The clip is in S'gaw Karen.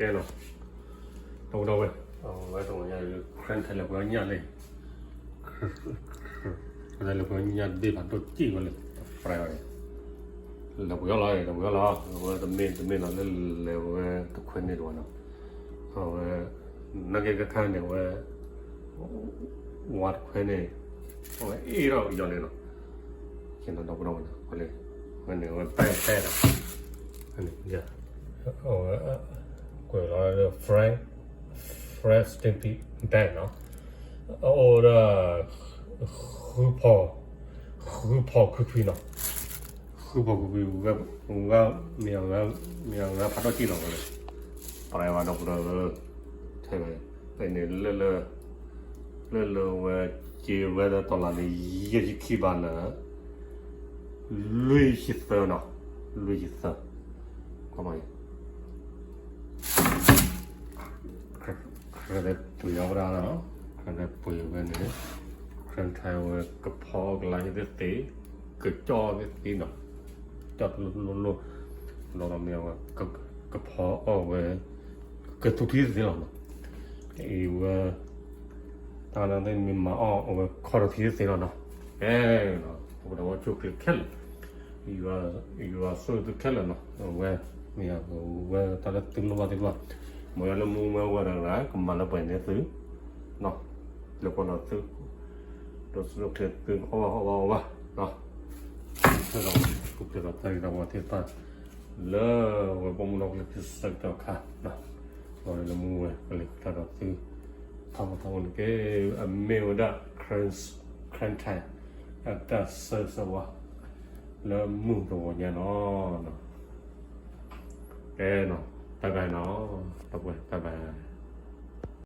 ကဲနီၤ, ဒီပုၢ်ဒီဝဲၢ်, အဝဲတဂီၤညါ Crimea လဲၤပှ့ၤအီၣ်ညၣ်လံ, လဲၤပှ့ၤအီၣ်ညၣ်တဘ့ၣ်ဖးဒိၣ်စံၣ်ဝဲလံ, လဲၤပှ့ၤအီၣ်လီၤ လဲၤပှ့ၤအီၣ်လီၤ, အဝဲတမ့ၢ်တမ့ၢ်လီၤလၢလဲၤဝဲတခွဲန့ၣ်တဝဲနီၤ, အဝဲ နာ်က့ကခါန့ၣ်ဝဲ ဝါတခွဲန့ၣ် အဝဲအ့ၣ်ထီၣ်ကယီၤန့ၣ်လီၤ, ကဲနီၤ ဒီပုၢ်ဒီဝဲၢ်နီၤ, ဝဲန့ၣ် အဝဲ bag တၢ်ဒီး အဝဲ ကွဲးလီၤ fresh fresh stinky bag နီၤ, အအိၣ်ဝဲဒၣ် ဃုဖီ, ဃုဖီခွံခွံနီၤ, ဃုဖီခွံခွံ, မ့ၢ်အဂၤဖးဒိၣ်စံၣ်လီၤဝဲန့ၣ်, ပှၤဝဲဒီပုၢ်ဒီဝဲၢ်, ထဲဝဲ ဖဲန့ၣ် လၢလၢဝဲ က့ၤဝဲဒီးတီၢ်လၢ်န့ၣ် ယဲၢ်ဆံခံဘးလၢ လွံၢ်ဆံသၢနီၤ, လွံၢ်ဆံသၢ, ခီမီ ခရလဲၤပှ့ၤအီၣ်ဝဲဒၣ်နီၤ, ခရလဲၤပှ့ၤဝဲန့ၣ်, ခရထါဝဲကဖီအီၣ်ကလါဟ့သ့ၣ်သ့, ကကၠီၣ်သ့ၣ်သ့နီၤ, ကၠီၣ်တလိၣ်လိၣ်လိၣ်, ဒီးမ့ၢ်ဝဲ ကဖီအီၣ်ဝဲ ကသူထံသ့ၣ်သ့လီၤနီၤ, အံၤဝဲ တၢ်နာ်သ့ၣ်မ့ၢ်မၤအီၣ်အဝဲခီၣ်ဒီးထံသ့ၣ်သ့လီၤနီၤ, ကဲနီၤ ပဒီးဝဲဆိၣ်ချ့ခဲလၢာ် ယွၤဆိၣ်ဂ့ၤသုခဲလၢာ်နီၤ, အဝဲ မ့ၢ်ဝဲတၢ်လၢသုလိၣ်ဘၣ်သ့ၣ်တဖၣ်, မ့ၢ်ယၤလၢမူဝဲဝဲတဂၤ ကမၤလၢပှဲၤန့ၢ်သု, လၢပှဲၤလီၤသု, ဒီးဆိၣ်ဂ့ၤသုအီၣ်ဘၣ်အီၣ်ဘၣ်အီၣ်ဘၣ်, ဒီးဆိၣ်ဂ့ၤဒီးတၢ်ဂ့ၤတၢ်ဝါသ့ၣ်တဖၣ် လၢဝဲပှၢ်မုၢ်ဒီကလုာ်ကစၢ်ကတီၢ်ခါ, လၢမူဝဲကလဲၤကတၢၢ်ဒီးသု, ထီဘိထီဘိန့ၣ်က့ အမ့ၢ်ဝဲဒၣ် Crimea အတၢ်ဆၢဂ့ၤဆၢဝါ လၢမုၢ်တဂီၤညါနီၤ, ကဲနီၤ တၢ်ဂၤနီၤ, တၢ်ပှဲၤတၢ်